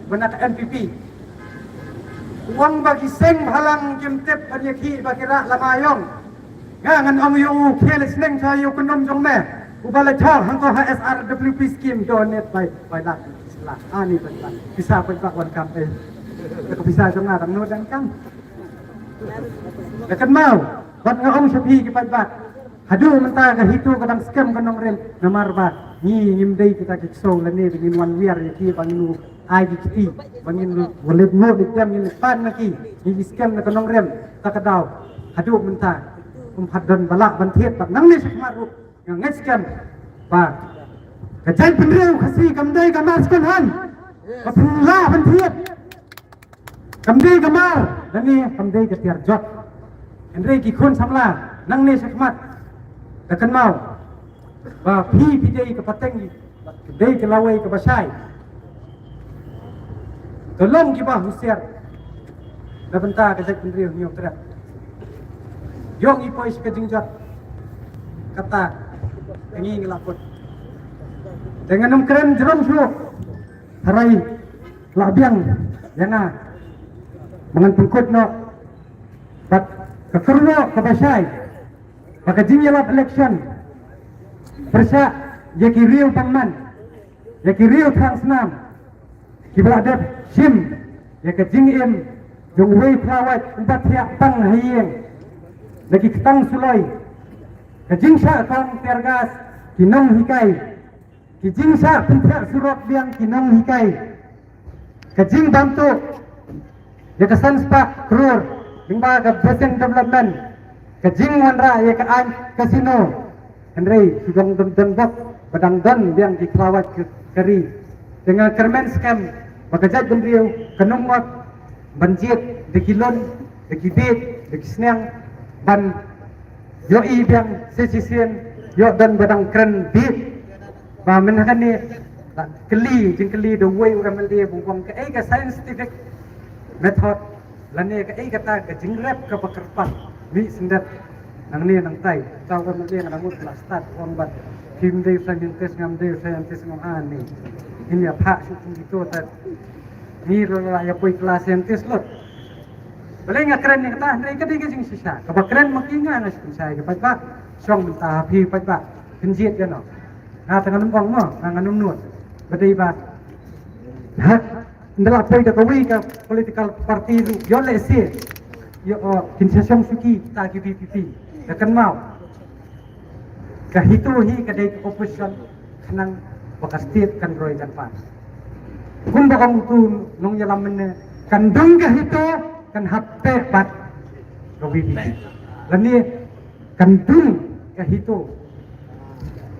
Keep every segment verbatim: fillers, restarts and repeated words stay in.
Ba na ka N P P. U ong ba ki seng bhalang kim tip ban ïakhih ba ki rah lama ïong. Nga ngan ong ïa u, khie leh sneng sha ïa u kynum jong me. Uba la thoh hangto ha S R W P scheme, donate bai, bai lak. Ani bai lak. Pisa bai bak wan kam eh. Ka pisa jong nga dang nud dang kam. Ka kynmaw, wat nga ong sha phi ki paidbah. Haduh mynta ka HITO ka dang skhem ka nongrim, namar ba ngi ngim dei kita ki ksew lane ba ngin wan wiar ïa ki ba ngin ai ki kti, ba ngin walid mo ni tem ngin pan na ki, ngi ki skhem na ka nongrim, ta ka daw. Haduh mynta, um pat don ba lah ban thied, bad nangne shakhmat ruh, nga ngeit skhem ba ka jaitbynriew Khasi kam dei ka mar second hand. Ka pynlah ban thied. Kam dei ka mar, lane kam dei ka tiar jot. Hynrei ki khun samla, nangne shakhmat, da kynmaw ba phi phi dei ka pateng, dei ka lawei kaba shai. To long kiba husiar na bynta ka jaitbynriew Hynñiewtrep. Ïoh ngi poi sha ka jingjot. Kata ka ngi ngi la kut. Te ngan ym kren jrong shuh. Hynrei la biang ïa nga ba ngan pynkut noh bad ka kyrwoh kaba shai ba ka jingïalap election pyrshah ïa ki riew pangman, ïa ki riew thangsnam, kiba la dep shim ïa ka jingim jong uwei u khlawait uba thiah pang ha ïing, da ki ktang suloi, ka jingshah kong tear gas, ki nonghikai, ki jingshah pynthiah surok biang, ki nonghikai, ka jingbam tuh ïa ka san spah klur lyngba ka basin development, ka jingwanrah ïa ka aiñ casino. Hynrei ki dang don, don bok ba dang don biang ki khlawait ka, ka ri. Te nga kyrmen skhem ba ka jaitbynriew kan ym ngot ban jied da ki lun, da ki bieit, da ki sniang, ban ïohi biang sa shisien, ïoh don ba dang kren bieit. Ba mynta kane la kylli, jingkylli da uwei u M L A ba u ong kaei ka scientific method lane kaei kata ka jingrep kaba kyrpang mih syndet nangne nangtai. Uta u M L A nga dang mut la start u ong bad phim dei scientist, ngam dei scientist, ngam ani. Ngin ïa phah shuh kum kito ta. Ngi ruh la ïa poi klas scientist lut. Balei nga kren ïa kata? Hynrei ka dei ka jingshisha. Kaba kren ma ki nga, nga shisha ïa ka paidbah. Shong mynta ha phi paidbah. Kynjied ïa no. Nga tang ngan ym ong mo, nga ngan ym nud. Ba dei ba, ha, ynda la poi da kawei ka political party ruh, ïoh lehse, ïoh, oh, kin sa shong shuh kita ki V P P. Ka kynmaw. Ka HITO hi ka dei ka opposition, khnang ba ka state kan roi kan pan. Kumba ong utu nongïalam mynne, kan dung ka HITO, kan hap peh bad ka V P P. Lane kan dung ka HITO,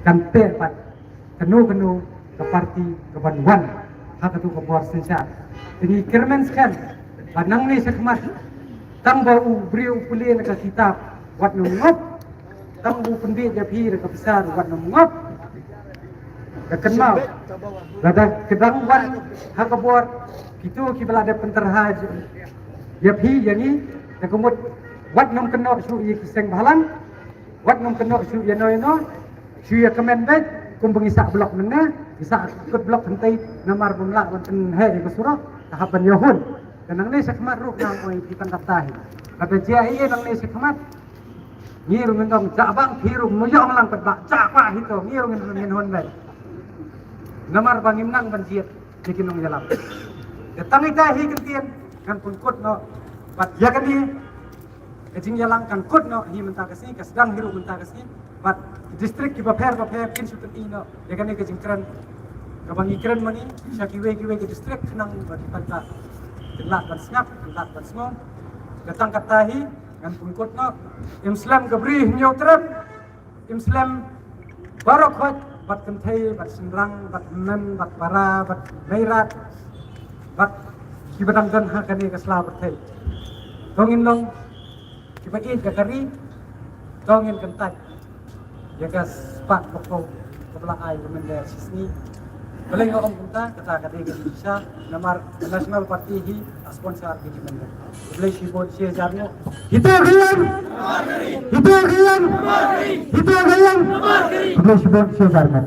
kan peh bad kano kano ka party kaban wan ha katu ka bor synshar. Te ngi kyrmen skhem ba nangne shakhmat, tang ba u briew u pule na ka kitab wat nongop, tang ba u pynbieit ïa phi da ka pisa wat nongop. Ka kynmaw, lada ka dang wan ha ka bor, kito kiba la dep pynterha ïa phi ïa ngi, da ka mut wat nongkynnoh shuh ïa ki seng bhalang. Wat nongkynnoh shuh ïa no ïa no. Shu ïa kmen beit kumba ngi sah block mynne, ngi sah kut block hynrei namar bym lah ban pynheh ïa ka surok, ka hap ban ïahun. Te nangne shakhmat ruh nga ong ïa phi tang kata hi. Kata jia ïa nangne shakhmat. Ngi ruh ngin ong jah bang, phi ruh mut ïa ong lang pat ba jah ba hi to, ngi ruh ngin, ngin hun beit. Namar ba ngim nang ban jied ïa ki nongïalam. Te tang ita hi kyntien ngan pynkut noh bad ïa kane ka jingïalang kan kut noh hi mynta ka sngi, ka sdang hi ruh mynta ka sngi. Bad district kiba pher ba pher kin shu pyni noh ïa kane ka jingkren kaba ngi kren mani sha kiwei kiwei ki district khnang ba ki paidbah kin lah ban sngap, kin lah ban sngew. Te tang kata hi ngan pynkut noh. Im slem ka Bri Hynñiewtrep. Im slem baroh khoit, bad kynthei, bad shynrang, bad hynmen, bad para, bad meirat, bad kiba dang don ha kane ka sla pyrthei. To ngin long kiba ïeit ïa ka ri, to ngin kyntait ïa ka spah ka phew kaba la ai ka mynder shisngi. Balei nga ong kumta, kata ka dei ka jingshisha, namar ka National Party hi ka sponsor ka jingmynder. Khublei shibun, shi hajar nguh. HITO ka ïeng! HITO ka ïeng! HITO ka ïeng! Khublei shibun, shi hajar nguh.